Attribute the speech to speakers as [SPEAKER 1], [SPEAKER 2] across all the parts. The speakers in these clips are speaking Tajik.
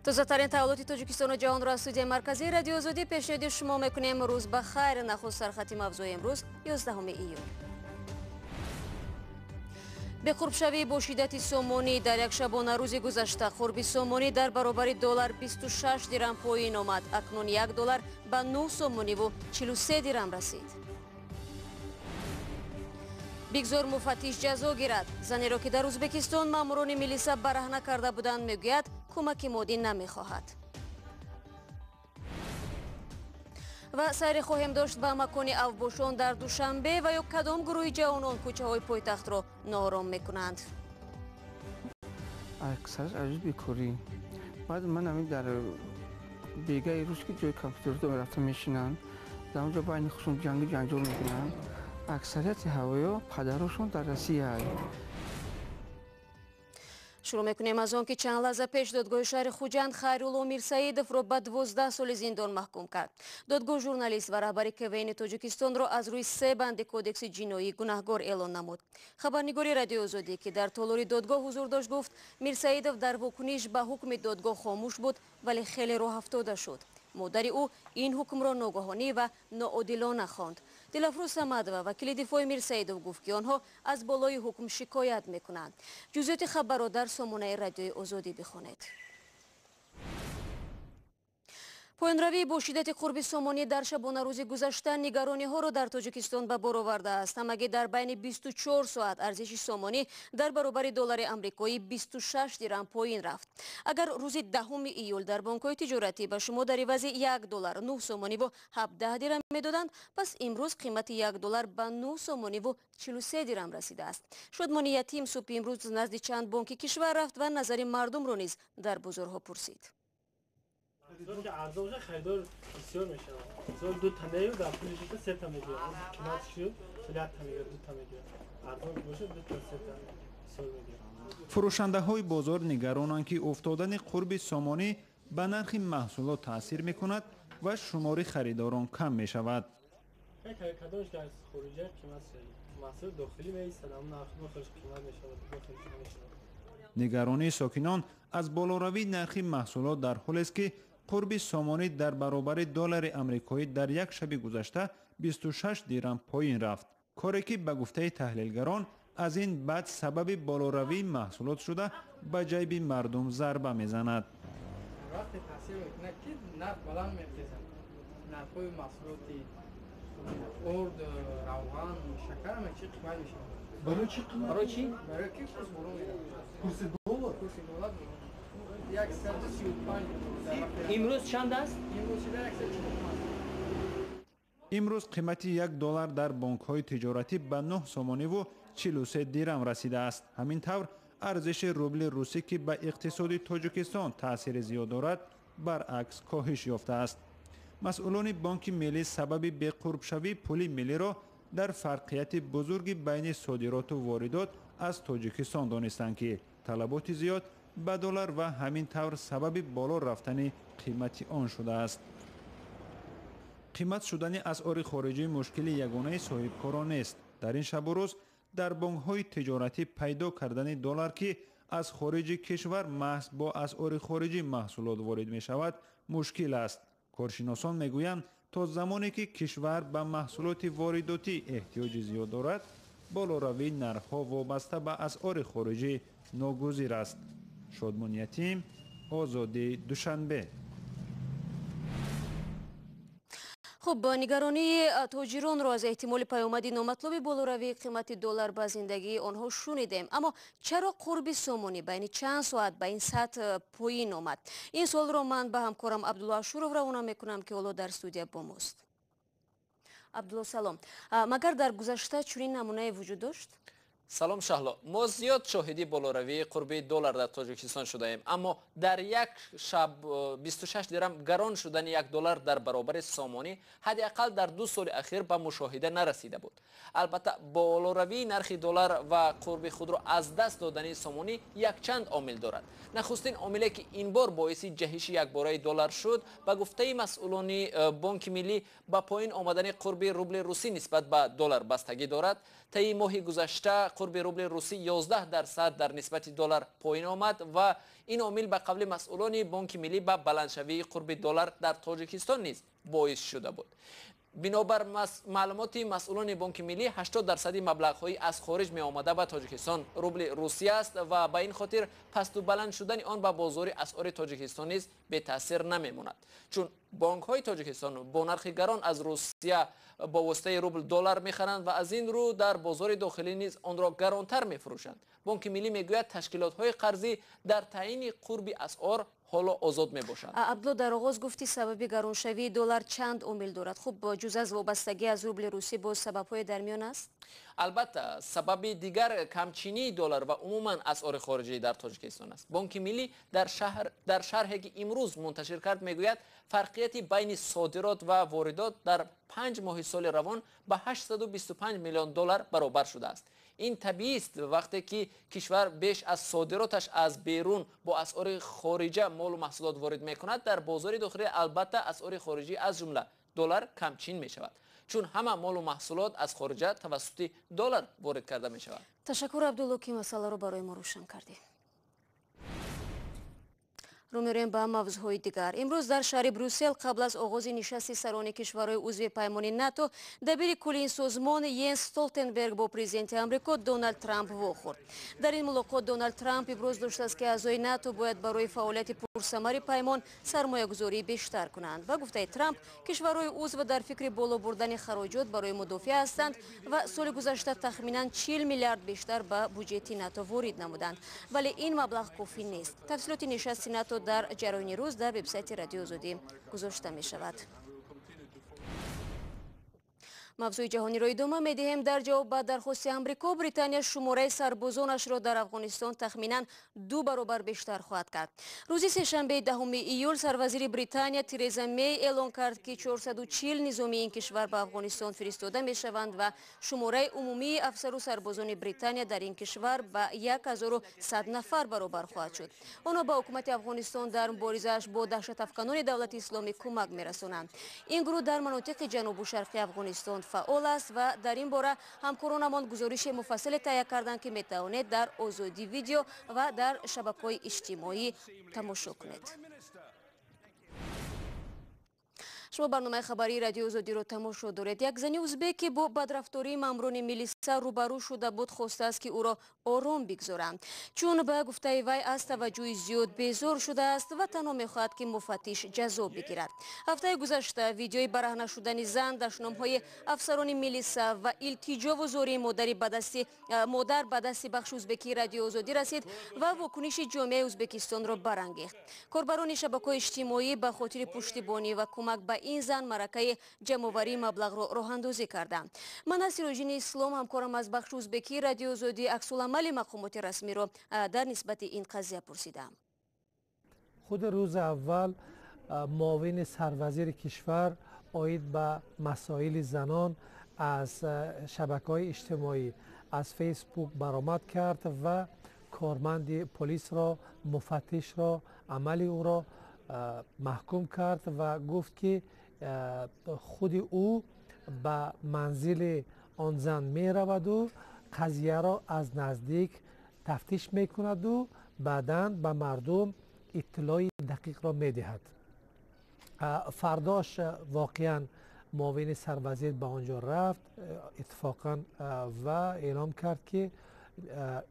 [SPEAKER 1] Тозатарин таҳаввулоти Тоҷикистону ҷаҳонро аз студияи марказии Радиои Озодӣ пешниҳоди шумо мекунем. Рӯз ба хайр. Нахуст сархати мавзӯи имрӯз 11 июл. Беқурбшавӣ бо шиддати сомонӣ дар як шабонарӯзи гузашта қурби сомонӣ дар баробари доллар 26 дирам поин омад. Акнун 1 доллар ба 9 сомониву 43 дирам расид. Бигзор муфаттиш ҷазо гирад. Занеро ки дар Ӯзбекистон маъмурони милиса бараҳна карда буданд, мегӯяд кӯмаки моддӣ намехоҳад. Ва сайре хоҳем дошт ба макони авбошон дар Душанбе ва ё кадом гурӯҳи ҷавонон кӯчаҳои пойтахтро ноором мекунанд.
[SPEAKER 2] Аксараш аз бекорӣ. Баъд ман ҳамин дар бегаи рӯз ки ҷои компютердо рафта мешинанд, дар онҷо байни худшон ҷангу ҷанҷол мекунанд. Аксарияти ҳавоё падарошон дар Россия.
[SPEAKER 1] Шурӯъ мекунем аз он ки чанд лаҳза пеш додгоҳи шаҳри Хуҷанд Хайрулло Мирсаидовро ба 12 соли зиндон маҳкум кард. Додгоҳ журналист ва раҳбари КВН Тоҷикистонро аз рӯи 3 банди кодекси ҷиноӣ гунаҳгор эълон намуд. Хабарнигори Радиои Озодӣ ки дар толори додгоҳ ҳузур дошт гуфт, Мирсаидов дар вокуниш ба ҳукми додгоҳ хомӯш буд, вале хеле роҳафтода шуд. Модари ӯ ин ҳукмро ногаҳонӣ ва ноодилона хонд. Дилафрӯз Самадова, вакили дифои Мирсаидов, гуфт ки онҳо аз болои ҳукм шикоят мекунанд. Ҷузъиёти хабарро дар сомонаи Радиои Озодӣ бихонед. Поёнравӣ бо шиддати қурби сомонӣ дар шабонарӯзи гузашта нигарониҳоро дар Тоҷикистон ба бор овардааст. Ҳамагӣ дар байни 24 соат арзиши сомонӣ дар баробари доллари амрикоӣ 26 дирам поин рафт. Агар рӯзи 10 июл дар бонкҳои тиҷоратӣ ба шумо дар ивази 1 доллар 9 сомониву 17 дирам медоданд, пас имрӯз қимати 1 доллар ба 9 сомониву 43 дирам расидааст. Шодмони Ятим субҳи имрӯз назди чанд бонки кишвар рафт ва назари мардумро низ дар бозорҳо пурсид.
[SPEAKER 3] Арзон бошад, харидор бисёр мешавад. Мисол ду та нею дар пули шиша се та мегирад. Қимат шуд, як та мегирад, ду та мегирад. Арзон бошад, ду та, се та бисёр мегирад.
[SPEAKER 4] Фурӯшандаҳои бозор нигаронанд, ки уфтодани қурби сомонӣ ба нархи маҳсулот таъсир мекунад ва шумори харидорон кам мешавад.
[SPEAKER 3] Кадомш дар хориҷа қимат шуд. Маҳсул дохилӣ меистад, аммо нарх дохилаш қимат мешавад, дохилаш намешавад.
[SPEAKER 4] Нигаронии сокинон аз болоравии нархи маҳсулот дар ҳолест, ки қурби сомонӣ дар баробари доллари амрикоӣ дар як шаби гузашта 26 дирам поин рафт. Коре ки ба гуфтаи таҳлилгарон аз ин бад сабаби болоравии маҳсулот шуда ба ҷайби мардум зарба мезанад.
[SPEAKER 5] Вақте таъсир мекунад, ки нарх баланд мехезад, нархҳои маҳсулоти орд, равған, шакар ҳама чи қимат мешавад.
[SPEAKER 6] Барои чӣ қимат?
[SPEAKER 5] Барои чӣ? Барои ки курс боло меравад.
[SPEAKER 6] Курси доллар?
[SPEAKER 5] Курси доллар 135.
[SPEAKER 7] Имрӯз чанд аст?
[SPEAKER 5] Имрӯз шуда 145.
[SPEAKER 4] Имрӯз қимати 1 доллар дар бонкҳои тиҷоратӣ ба 9 сомониву 43 дирам расидааст. Ҳамин тавр арзиши рубли русӣ, ки ба иқтисоди Тоҷикистон таъсири зиёд дорад, баръакс коҳиш ёфтааст. Масъулони Бонки Миллӣ сабаби беқурбшавии пули миллиро дар фарқияти бузурги байни содироту воридот аз Тоҷикистон донистанд, ки талаботи зиёд ба доллар ва ҳамин тавр сабаби боло рафтани қимати он шудааст. Қимат шудани асъори хориҷӣ мушкили ягонаи соҳибкорон нест. Дар ин шабу рӯз дар бонкҳои тиҷоратӣ пайдо кардани доллар, ки аз хориҷи кишвар маҳз бо асъори хориҷӣ маҳсулот ворид мешавад, мушкил аст. Коршиносон мегӯянд, то замоне ки кишвар ба маҳсулоти воридотӣ эҳтиёҷи зиёд дорад, болоравии нархҳо вобаста ба асъори хориҷӣ ногузир аст. Шодмон Ятим, Озодӣ, Душанбе.
[SPEAKER 1] Хуб, нигаронии тоҷиронро аз эҳтимоли паёмади номатлуби болоравии қимати доллар ба зиндагии онҳо шунидем. Аммо чаро қурби сомонӣ байни чанд соат ба ин сатҳ поин омад? Ин суолро ман ба ҳамкорам Абдулло Ашуров равона мекунам, ки ҳоло дар студия бо мост. Абдулло, салом. Магар дар гузашта чунин намунае вуҷуд дошт?
[SPEAKER 8] Салом, Шаҳло. Мо зиёд шоҳиди болоравии қурби доллар дар Тоҷикистон шудаем, аммо дар як шаб 26 дирам гарон шудани 1 доллар дар баробари сомонӣ ҳадди ақал дар 2 соли ахир ба мушоҳида нарасида буд. Албатта, болоравии нархи доллар ва қурби худро аз даст додани сомонӣ якчанд омил дорад. Нахустин омиле ки ин бор боиси ҷаҳиши якбораи доллар шуд, ба гуфтаи масъулони Бонки Миллӣ, ба поин омадани қурби рубли русӣ нисбат ба доллар бастагӣ дорад. Таи моҳи гузашта қурби рубли русӣ 11% дар нисбати доллар поин омад ва ин омил ба қавли масъулони Бонки Миллӣ ба баландшавии қурби доллар дар Тоҷикистон низ боис шуда буд. Бинобар маълумоти масъулони Бонки Миллӣ, 80% маблағҳои аз хориҷ меомада ба Тоҷикистон рубли Русия аст ва ба ин хотир пасту баланд шудани он ба бозори асъори Тоҷикистон низ бетаъсир намемонад, чун бонкҳои Тоҷикистон бо нархи гарон аз Русия бо воситаи рубл доллар мехаранд ва аз ин рӯ дар бозори дохилӣ низ онро гаронтар мефурӯшанд. Бонки Миллӣ мегӯяд, ташкилотҳои қарзӣ дар таъйини қурби асъор ҳоло озод мебошанд.
[SPEAKER 1] Абдулло, дар оғоз гуфти сабаби гароншавии доллар чанд омил дорад. Хуб, ҷуз аз вобастагӣ аз рубли русӣ боз сабабҳое дар миён аст?
[SPEAKER 8] Албатта, сабаби дигар камчинии доллар ва умуман асъори хориҷӣ дар Тоҷикистон аст. Бонки Миллӣ дар шарҳе ки имрӯз мунташир кард мегӯяд, фарқияти байни содирот ва воридот дар 5 моҳи соли равон ба 825 миллион доллар баробар шудааст. Ин табиист, вақте ки кишвар беш аз содироташ аз берун бо асъори хориҷа молу маҳсулот ворид мекунад, дар бозори дохилӣ албатта асъори хориҷӣ аз ҷумла доллар камчин мешавад, чун ҳама молу маҳсулот аз хориҷа тавассути доллар ворид карда мешавад.
[SPEAKER 1] Ташаккур, Абдулло, ки масъаларо барои мо рӯшан кардӣ. Рӯ меорем ба мавзӯъҳои дигар. Имрӯз дар шаҳри Брюссел қабл аз оғози нишасти сарони кишварҳои узви паймони НАТО дабири кулли ин созмон Йенс Столтенберг бо президенти Амрико Доналд Трамп вохӯрд. Дар ин мулоқот Доналд Трамп иброз доштааст, ки аъзои НАТО бояд барои фаъолияти пурсамари паймон сармоягузории бештар кунанд. Ба гуфтаи Трамп, кишварҳои узв дар фикри боло бурдани хароҷот барои мудофиа ҳастанд ва соли гузашта тахминан 40 миллиард бештар ба буҷети НАТО ворид намуданд. Вале ин маблағ кофӣ нест. Тафсилоти нишасти НАТО дар ҷараёни рӯз дар вебсайти Радиои Озодӣ гузошта мешавад. Мавзӯи ҷаҳониро идома медиҳем. Дар ҷавоб ба дархости Амрико, Британия шумораи сарбозонашро дар Афғонистон тахминан 2 баробар бештар хоҳад кард. Рӯзи сешанбеи 10 июл сарвазири Британия Тереза Мей эълон кард, ки 440 низомии ин кишвар ба Афғонистон фиристода мешаванд ва шумораи умумии афсару сарбозони Британия дар ин кишвар ба 1100 нафар баробар хоҳад шуд. Онҳо ба ҳукумати Афғонистон дар муборизааш бо даҳшатафканони давлати исломӣ кӯмак мерасонанд. Ин гурӯҳ дар манотиқи ҷанубу шарқи Афғонистон фаъол аст ва дар ин бора ҳамкоронамон гузориши муфассале таҳия карданд, ки метавонед дар Озодӣ видео ва дар шабакаҳои иҷтимоӣ тамошо кунед. Шумо барномаи хабарии Радиои Озодиро тамошо доред. Як зани узбек, ки бо бадрафтории маъмурони милиса рӯбарӯ шуда буд, хостааст, ки ӯро ором бигзоранд, чун ба гуфтаи вай аз таваҷҷӯҳи зиёд безор шудааст ва танҳо мехоҳад, ки муфаттиш ҷазо бигирад. Ҳафтаи гузашта видеои бараҳна шудани зан, дашномҳои афсарони милиса ва илтиҷову зории модар ба дасти бахши узбекии Радиои Озодӣ расид ва вокуниши ҷомеаи Узбекистонро барангехт. Корбарони шабакаҳои иҷтимоӣ ба хотири пуштибонӣ ва кӯмак ба ин зан маъракаи ҷамъоварии маблағро роҳандозӣ карданд. Ман аз Сироҷини Ислом, ҳамкорам аз бахши узбекии Радиои Озодӣ, аксуламали мақомоти расмиро дар нисбати ин қазия пурсидам.
[SPEAKER 9] Худи рӯзи аввал муовини сарвазири кишвар оид ба масоили занон аз шабакаҳои иҷтимоӣ, аз Фейсбук баромад кард ва корманди полисро, муфаттишро, амали ӯро маҳкум кард ва гуфт, ки худи ӯ ба манзили он зан мераваду қазияро аз наздик тафтиш мекунаду баъдан ба мардум иттилои дақиқро медиҳад. Фардош воқеан муовини сарвазир ба он ҷо рафт иттифоқан ва эълом кард, ки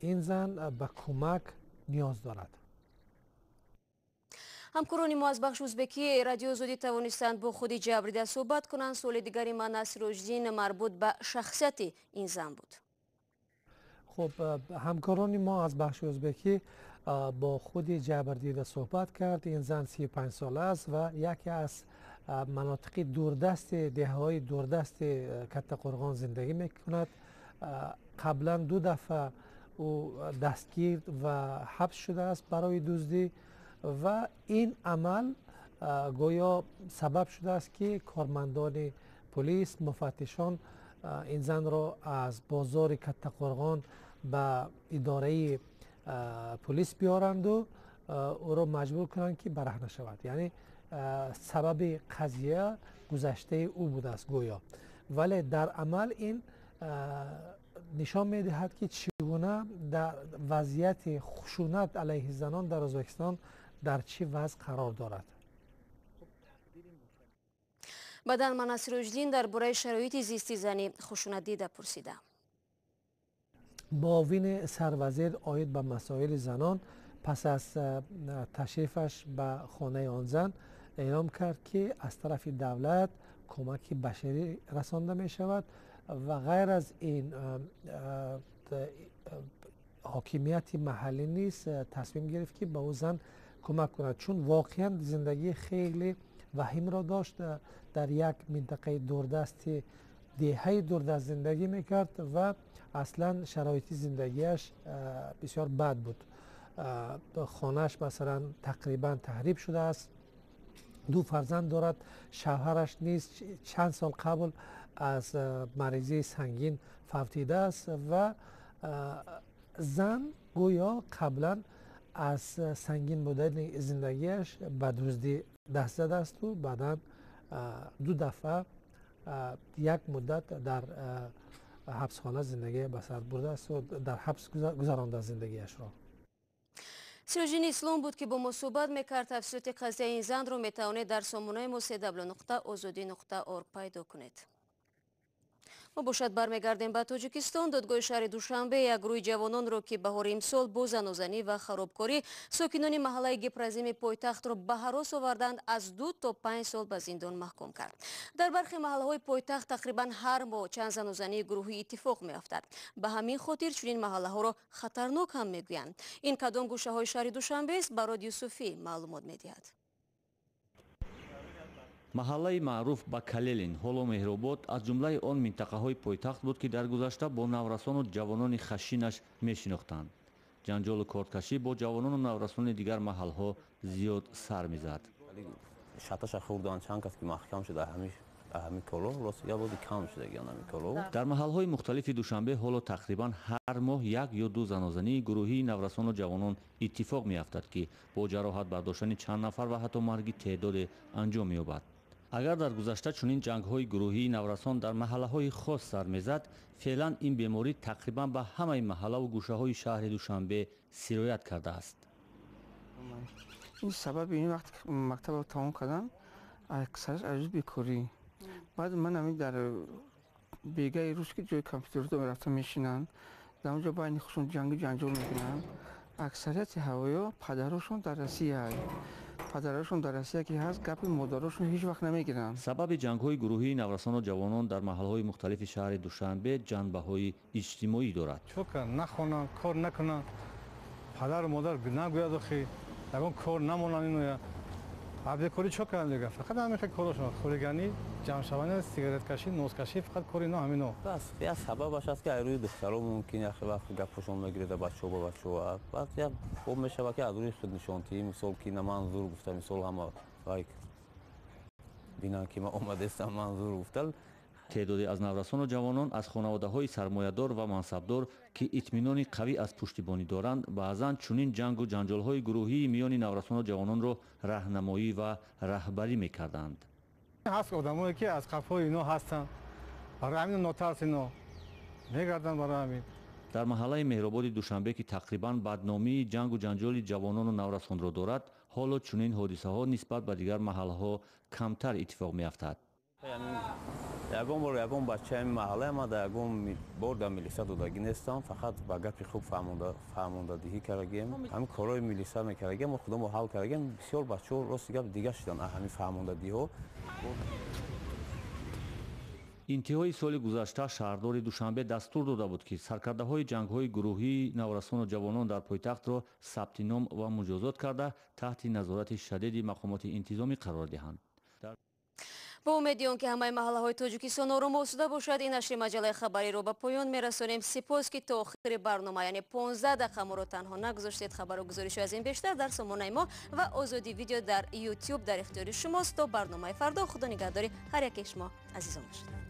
[SPEAKER 9] ин зан ба кӯмак ниёз дорад.
[SPEAKER 1] Ҳамкорони мо аз бахши узбекии Радиои Озодӣ тавонистанд бо худи ҷабрида суҳбат кунанд. Суоли дигари ман аз Сироҷиддин марбут ба шахсияти ин зан буд.
[SPEAKER 9] Хуб, ҳамкорони мо аз бахши узбекӣ бо худи ҷабрдида суҳбат кард. Ин зан 35 сола аст ва яке аз манотиқи дурдасти деҳаҳои дурдасти Каттақурғон зиндагӣ мекунад. Қаблан 2 дафъа ӯ дастгир ва ҳабс шудааст барои дуздӣ ва ин амал гӯё сабаб шудааст, ки кормандони полис, муфаттишон ин занро аз бозори Каттақурғон ба идораи полис биёранду ӯро маҷбур кунанд, ки бараҳна шавад. Яъне сабаби қазия гузаштаи ӯ будааст гӯё, вале дар амал ин нишон медиҳад, ки чӣ Чӣ гуна дар вазъияти хушунат алайҳи занон дар Ӯзбекистон дар чӣ вазъ қарор дорад.
[SPEAKER 1] Баъдан ман Сироҷиддин дар бораи шароити зисти зани хушунатдида пурсидам.
[SPEAKER 9] Муовини сарвазир оид ба масоили занон пас аз ташрифаш ба хонаи он зан эълом кард, ки аз тарафи давлат кӯмаки башарӣ расонда мешавад ва ғайр аз ин ҳокимияти маҳаллӣ низ тасмим гирифт, ки ба ӯ зан кӯмак кунад, чун воқеан зиндагии хеле ваҳимро дошт. Дар як минтақаи дурдасти деҳаи дурдаст зиндагӣ мекард ва аслан шароити зиндагиаш бисёр бад буд. Хонааш масалан тақрибан таҳриб шудааст, ду фарзанд дорад, шавҳараш низ чанд сол қабл аз маризии сангин фавтидааст ва зан гӯё қаблан аз сангин будани зиндагиаш ба дуздӣ даст задаасту баъдан ду дафъа як муддат дар ҳабсхона зиндагӣ ба сар бурдааст, дар ҳабс гузарондааст зиндагиашро.
[SPEAKER 1] Сироҷиддин Ислом буд, ки бо мо суҳбат мекард. Тафсилоти қазияи ин занро метавонед дар сомонаи мо cw.ozodi.org пайдо кунед. Мо бошад бармегардем ба Тоҷикистон. Додгоҳи шаҳри Душанбе як гурӯҳи ҷавононро, ки баҳори имсол бо занозанӣ ва харобкорӣ сокинони маҳаллаи Гипроземи пойтахтро ба ҳарос оварданд, аз 2 то 5 сол ба зиндон маҳкум кард. Дар бархе маҳаллаҳои пойтахт тақрибан ҳар моҳ чанд занозании гурӯҳӣ иттифоқ меафтад. Ба ҳамин хотир чунин маҳаллаҳоро хатарнок ҳам мегӯянд. Ин кадом гӯшаҳои шаҳри Душанбест, Барод Юсуфӣ маълумот медиҳад.
[SPEAKER 10] Маҳаллаи маъруф ба Калелин, ҳоло Меҳробод, аз ҷумлаи он минтақаҳои пойтахт буд, ки дар гузашта бо наврасону ҷавонони хашинаш мешинохтанд. Ҷанҷолу корткашӣ бо ҷавонону наврасони дигар маҳалҳо зиёд сар мезад.
[SPEAKER 11] Шаташа хӯрдан, чанд кас ки маҳкам шуда ҳами коло, рост як бози кам шудагиан ҳами коло.
[SPEAKER 10] Дар маҳалҳои мухталифи Душанбе ҳоло тақрибан ҳар моҳ як ё ду занозании гурӯҳии наврасону ҷавонон иттифоқ меафтад, ки бо ҷароҳат бардоштани чанд нафар ва ҳатто марги теъдоде анҷом меёбад. Агар дар гузашта чунин ҷангҳои гурӯҳии наврасон дар маҳаллаҳои хос сар мезад, феълан ин беморӣ тақрибан ба ҳамаи маҳаллаву гӯшаҳои шаҳри Душанбе сироят кардааст.
[SPEAKER 2] Ин сабаби ин, вақте мактабро тамом кардам, аксараш аз бекорӣ. Баъд ман ҳамин дар бегаи рӯз, ки ҷои компютердо рафта мешинанд, дар онҷо байни худшон ҷангу ҷанҷол мекунанд. Аксарияти ҳавоё падарошон дар Россия, падарошон дар Россия ки ҳаст, гапи модарошон ҳеҷ вақт намегиранд.
[SPEAKER 10] Сабаби ҷангҳои гурӯҳии наврасону ҷавонон дар маҳалҳои мухталифи шаҳри Душанбе ҷанбаҳои иҷтимоӣ дорад.
[SPEAKER 12] Чо кунанд? Нахонанд, кор накунанд, падару модар нагӯяд, охи ягон кор намонанд, иноя бекорӣ чо кунанд дига? Фақат ҳамин хел корошон: хулиганӣ, ҷамъшаванӣ, сигареткашӣ, носкашӣ, фақат кори ино ҳамино.
[SPEAKER 11] Бас як сабабаш аст, ки аз рӯи духтаро мумкин як вақт гапошон мегирада бачаҳо ба бачаҳо, баъд як хуб мешавад, ки аз рӯи худнишонтиҳӣ, мисол, ки на ман зур гуфта, мисол, ҳама вай бинанд, ки ман омадестам, ман зур гуфта.
[SPEAKER 10] Теъдоде аз наврасону ҷавонон аз хонаводаҳои сармоядор ва мансабдор, ки итминони қавӣ аз пуштибонӣ доранд, баъзан чунин ҷангу ҷанҷолҳои гурӯҳии миёни наврасону ҷавононро раҳнамоӣ ва раҳбарӣ мекарданд.
[SPEAKER 12] Ҳаст одамое, ки аз қафҳои ино ҳастанд, барои ҳамин нотарс ино мегарданд, барои ҳамин.
[SPEAKER 10] Дар маҳаллаи Меҳрободи Душанбе, ки тақрибан бадномии ҷангу ҷанҷоли ҷавонону наврасонро дорад, ҳоло чунин ҳодисаҳо нисбат ба дигар маҳаллаҳо камтар иттифоқ меафтад.
[SPEAKER 11] Ягон бор ягон бачаи маҳаллаи ма да ягон бор дар милиса додагӣ нестам, фақат ба гапи хуб фаҳмондадиҳӣ кардагием. Ҳамин корҳои милиса мекардагием, мо худамо ҳал кардагием. Бисёр бачаҳо, рости гап, дига шуданд ҳамин фаҳмондадиҳо.
[SPEAKER 10] Интиҳои соли гузашта шаҳрдори Душанбе дастур дода буд, ки саркардаҳои ҷангҳои гурӯҳии наврасону ҷавонон дар пойтахтро сабти ном ва муҷозот карда, таҳти назорати шадиди мақомоти интизомӣ қарор диҳанд.
[SPEAKER 1] Бо умеди он ки ҳамаи маҳаллаҳои Тоҷикистон орому осуда бошад, ин нашри маҷаллаи хабариро ба поён мерасонем. Сипос, ки то охири барнома, яъне 15 дақиқа, моро танҳо нагузоштед. Хабару гузоришҳо аз ин бештар дар сомонаи мо ва Озодӣ Видео дар Ютюб дар ихтиёри шумост. То барномаи фардо, худо нигаҳдори ҳар яке шумо азизон бошад.